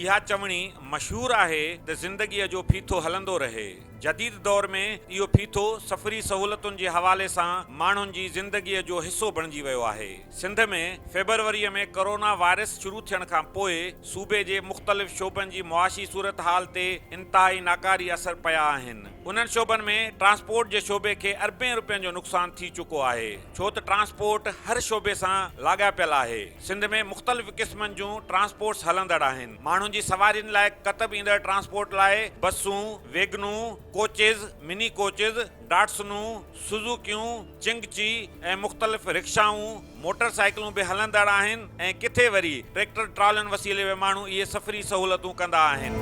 اها چوڻي مشهور آهي ته زندگيء جو ڦيٿو هلندو رهي. جديد دور ۾ اهو ڦيٿو سفري سهولتن جي حوالي سان ماڻهن جي زندگيء جو حصو بڻجي ويو آهي. سنڌ ۾ فيبروريء ۾ ڪورونا وائرس شروع ٿيڻ کان پوء صوبي جي مختلف شعبن جي معاشي صورتحال تي انتهائي ناڪاري اثر پيا آهن. انهن شعبن ۾ ٽرانسپورٽ جي شعبي کي اربين روپين جو نقصان ٿي چڪو آهي. ڇو ته ٽرانسپورٽ هر شعبي سان لاڳاپيل آهي. سنڌ ۾ مختلف قسمن جون ٽرانسپورٽس هلندڙ آهن. ماڻهن جي سوارين لاء ڪتب ايندڙ ٽرانسپورٽ لاء بسون، ويگنون، ڪوچز، مني ڪوچز، ڊاٽسنون، سوزوڪيون، چنگچي ۽ مختلف رڪشائون، موٽر سائيڪلون به هلندڙ آهن ۽ ڪٿي وري ٽريڪٽر ٽرالين وسيلي به ماڻهو اهي سفري سهولتون ڪندا آهن.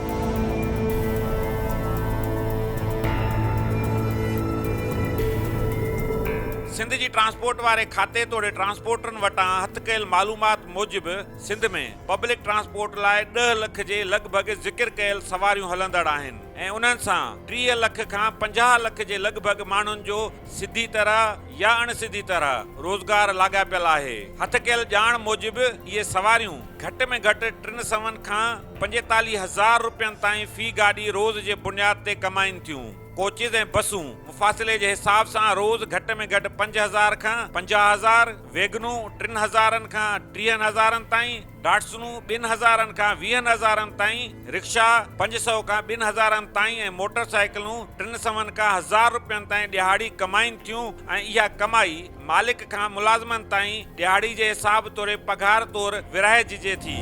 سنڌ جي ٽرانسپورٽ واري کاتي توڙي ٽرانسپورٽرن وٽان هٿ ڪيل معلومات موجب سنڌ ۾ پبلڪ ٽرانسپورٽ لاء ڏهه لک جي لڳ ڀڳ ذڪر ڪيل سواريون هلندڙ آهن ۽ انهن سان 30 لک کان 50 لک جي لڳ ڀڳ ماڻهن جو سڌي طرح يا اڻ سڌي طرح روزگار لاڳاپيل آهي. هٿ ڪيل ڄاڻ موجب اهي سواريون گهٽ ۾ گهٽ ٽن سون کان 45 هزار روپين تائين في گاڏي روز جي بنياد تي ڪمائين ٿيون. ڪوچز ۽ بسون مفاصلي جي حساب سان روز گهٽ ۾ گهٽ 5000 کان 50 هزار، ويگنون ٽن هزارن کان ٽيهن هزارن تائين، ڊاٽسنون ٻن هزارن کان ويهن هزارن تائين، رڪشا 500 کان ٻن هزارن تائين ۽ موٽر سائيڪلون ٽن سون کان هزار روپين تائين ڏهاڙي ڪمائين ٿيون ۽ اها ڪمائي مالڪ کان ملازمن تائين ڏهاڙي جي حساب توڙي پگهار طور ورهائججي ٿي.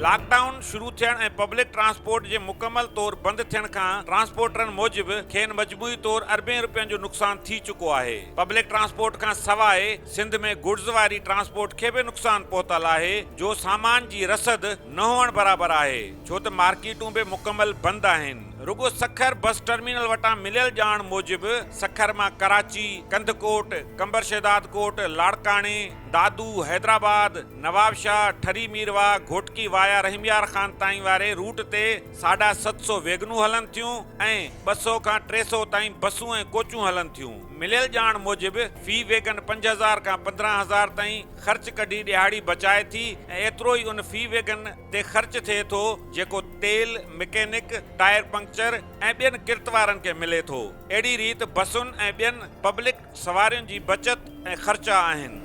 لاڪ ڊائون شروع ٿيڻ ۽ پبلڪ ٽرانسپورٽ جي مڪمل طور بند ٿيڻ کان ٽرانسپورٽرن موجب کين مجموعي طور اربين روپين جو نقصان ٿي چڪو آهي. پبلڪ ٽرانسپورٽ کان سواء سنڌ ۾ گڊز واري ٽرانسپورٽ کي به نقصان پهتل آهي جو سامان جي رسد نه هئڻ برابر آهي ڇو ته مارڪيٽون به مڪمل بند آهن. رڳو سکر بس ٽرمينل وٽان مليل ڄاڻ موجب سکر مان ڪراچي، ڪنڌڪوٽ، قمبر شهدادڪوٽ، لاڙڪاڻي، دادو، حيدرآباد، نوابشاهه، ٺري ميرواهه، گهوٽڪي وايا رحيم يار خان تائين واري روٽ تي 750 ويگنون هلن ٿيون ۽ 200 کان 300 تائين بسون ۽ ڪوچون هلن ٿيون. مليل ڄاڻ موجب في ويگن 5000 کان 15,000 تائين خرچ ڪڍي ڏهاڙي بچائي ٿي ۽ ايترو ئي ان في ويگن تي خرچ ٿئي ٿو جيڪو تيل، مڪينڪ، ٽائر پنڪچر ۽ ٻين ڪرت وارن کي ملي ٿو. اهڙي ريت بسن ۽ ٻين پبلڪ سوارين جي بچت ۽ خرچا آهن.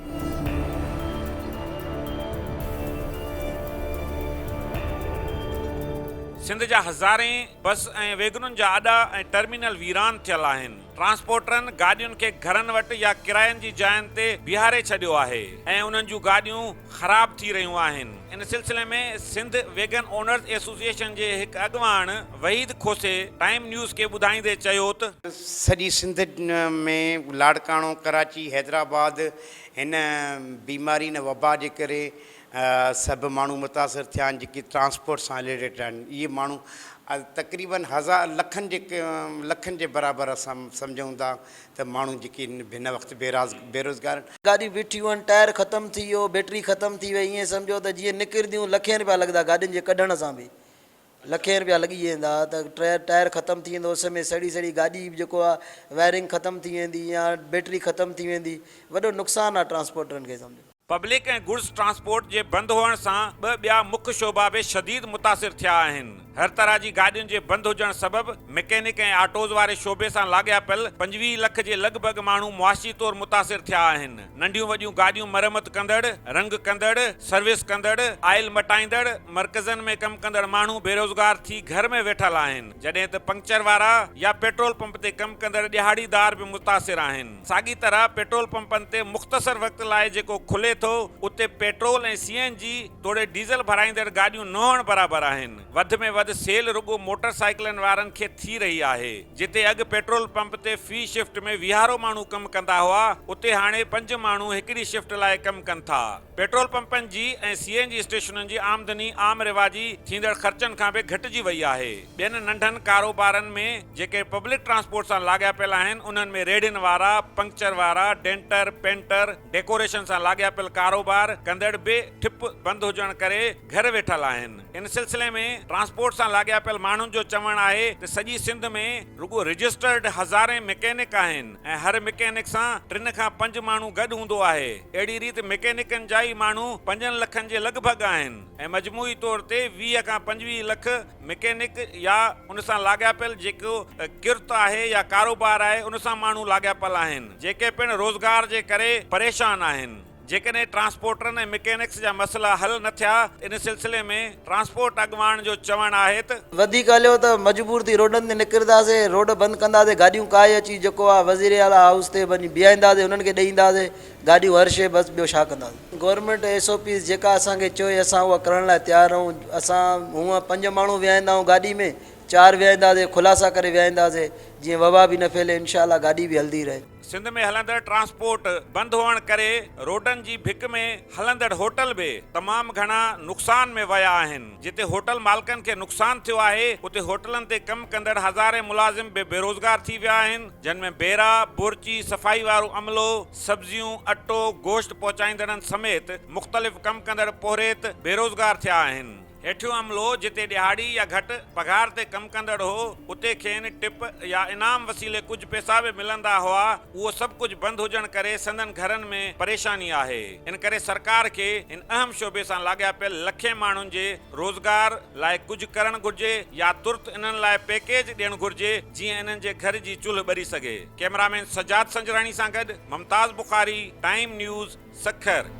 سنڌ جا هزارين بس ۽ ويگنن جا اڏا ۽ ٽرمينل ويران ٿيل آهن. ٽرانسپورٽرن گاڏين کي گهرن وٽ يا ڪراين جي جاين تي بيهاري ڇڏيو آهي ۽ انهن جون گاڏيون خراب ٿي رهيون آهن. ان سلسلي ۾ سنڌ ويگن اونرز ايسوسيئيشن جي هڪ اڳواڻ وحيد کوسي ٽائيم نيوز کي ٻڌائيندي چيو ته. سڄي سنڌ ۾ لاڙڪاڻو، ڪراچي، حيدرآباد هن بيماري هن وبا جي ڪري سڀ ماڻهو متاثر ٿيا آهن جيڪي ٽرانسپورٽ سان رليٽيڊ آهن اهي ماڻهو تقريبن هزار لکن جي لکن جي برابر اسان سمجهون ٿا ته ماڻهو جيڪي هن وقت بيروزگار آهن. گاڏيون بيٺيون آهن ٽائر ختم ٿي ويو بيٽري ختم ٿي وئي ائين سمجهو ته جيئن نڪرنديون لکين رپيا لڳندا گاڏين جي ڪڍڻ سان به لکين رپيا لڳي ويندا ته ٽائر ختم ٿي ويندو اس ۾ سڙي سڙي گاڏي به جيڪو آهي وائرنگ ختم ٿي ويندي يا بيٽري ختم ٿي ويندي وڏو نقصان آهي ٽرانسپورٽرن کي سمجهو. پبلڪ ۽ گڊز ٽرانسپورٽ جي بند هئڻ سان ٻه ٻيا مک شعبا به شديد متاثر ٿيا آهن. هر طرح جي گاڏين جي بند هجڻ سبب مڪينڪ ۽ آٽوز واري شعبي سان لاڳاپيل 25 لک جي لڳ ڀڳ ماڻهو معاشي طور متاثر ٿيا آهن. ننڍيون وڏيون گاڏيون مرمت ڪندڙ، رنگ ڪندڙ، سروس ڪندڙ، آئل مٽائيندڙ مرڪزن ۾ ڪم ڪندڙ ماڻهو بيروزگار ٿي گهر ۾ ويٺل آهن، جڏهن ته پنڪچر وارا يا پيٽرول پمپ تي ڪم ڪندڙ ڏهاڙيدار به متاثر آهن. ساڳي طرح پيٽرول پمپن تي مختصر وقت لاء جيڪو کلي ٿو اتي پيٽرول ۽ سي اين جي توڙي ڊيزل ڀرائيندڙ گاڏيون نه هئڻ برابر آهن. وڌ ۾ وڌ سيل رڳو موٽر سائيڪلن وارن کي ٿي رهي آهي. جتي اڳ پيٽرول پمپ تي في شفٽ ۾ ويهارو ماڻهو ڪم ڪندا هئا اتي هاڻي پنج ماڻهو هڪڙي شفٽ لاء ڪم ڪن ٿا. پيٽرول پمپن جي ۽ سي اين جي اسٽيشنن جي آمدني عام رواجي ٿيندڙ خرچن کان به گهٽجي وئي آهي. ٻين ننڍن ڪاروبارن ۾ جيڪي پبلڪ ٽرانسپورٽ سان لاڳاپيل آهن انهن ۾ ريڙهين وارا، پنڪچر وارا، ڊينٽر، پينٽر، ڊيڪوريشن سان لاڳاپيل ڪاروبار ڪندڙ به ٺپ بند هجڻ ڪري گهر ويٺل آهن. ان سلسلي ۾ ٽرانسپورٽ. ٽرانسپورٽ سان لاڳاپيل ماڻهن جو چوڻ آهي ته سڄي سنڌ ۾ رڳو رجسٽرڊ هزارين مڪينڪ آهن ۽ هر مڪينڪ سان ٽن کان پنج ماڻهو گڏ هوندو آهي. اهڙي ريت مڪينڪن جا ئي ماڻهو پنجن لکن جي لڳ ڀڳ آهن ۽ مجموعي طور تي 20 کان 25 لک مڪينڪ يا ان سان لاڳاپيل جيڪو ڪرت آهي يا ڪاروبار آهي ان سان ماڻهو لاڳاپيل آهن جيڪي پڻ روزگار جي ڪري پريشان آهن. جيڪڏهن ٽرانسپورٽرن ۽ مڪينڪس جا مسئلا حل نه ٿيا ته ان سلسلي ۾ ٽرانسپورٽ اڳواڻن جو چوڻ آهي ته. وڌيڪ هليو ته مجبور ٿي روڊن تي نڪرنداسي، روڊ بند ڪنداسي، گاڏيون ڪاهي اچي جيڪو آ وزير اعليٰ هائوس تي وڃي بيهائينداسي، انهن کي ڏئي اينداسي گاڏيون هر شيء بس ٻيو ڇا ڪنداسي. گورنمينٽ ايس او پيز جيڪا اسان کي چوي اسان اها ڪرڻ لاء تيار آهيون، اسان هونء پنج ماڻهو ويهائيندا آهيون گاڏي ۾ چار ويهائينداسي خلاصا ڪري ويهائينداسي جيئن وبا به نه ڦهلي انشاء الله گاڏي به هلندي رهي. سنڌ ۾ هلندڙ ٽرانسپورٽ بند هئڻ ڪري روڊن جي ڀڪ ۾ هلندڙ هوٽل به تمام گهڻا نقصان ۾ ويا آهن، جتي هوٽل مالڪن کي نقصان ٿيو آهي اتي هوٽلن تي ڪم ڪندڙ هزارين ملازم به بيروزگار ٿي ويا آهن، جن ۾ بيرا، بورچي، صفائي وارو عملو، سبزيون، اٽو، گوشت پهچائيندڙن سميت مختلف ڪم ڪندڙ پورهيت بيروزگار ٿيا آهن. هيٺيون عملو جتي ڏهاڙي يا گهٽ پگهار تي ڪم ڪندڙ هو، اتي کين ٽپ يا انعام وسيلي ڪجهه پئسا به ملندا هئا، اهو سڀ ڪجهه بند هجڻ ڪري سندن گهرن ۾ پريشاني آهي. ان ڪري سرڪار کي هن اهم شعبي سان لاڳاپيل لکين ماڻهن جي روزگار لاء ڪجهه ڪرڻ گهرجي يا ترت انهن لاء پيڪيج ڏيڻ گهرجي جيئن انهن جي گهر جي چلهه ٻري سگهي. ڪئميرامين سجاد سنجراڻي سان گڏ ممتاز بخاري، ٽائيم نيوز، سکر.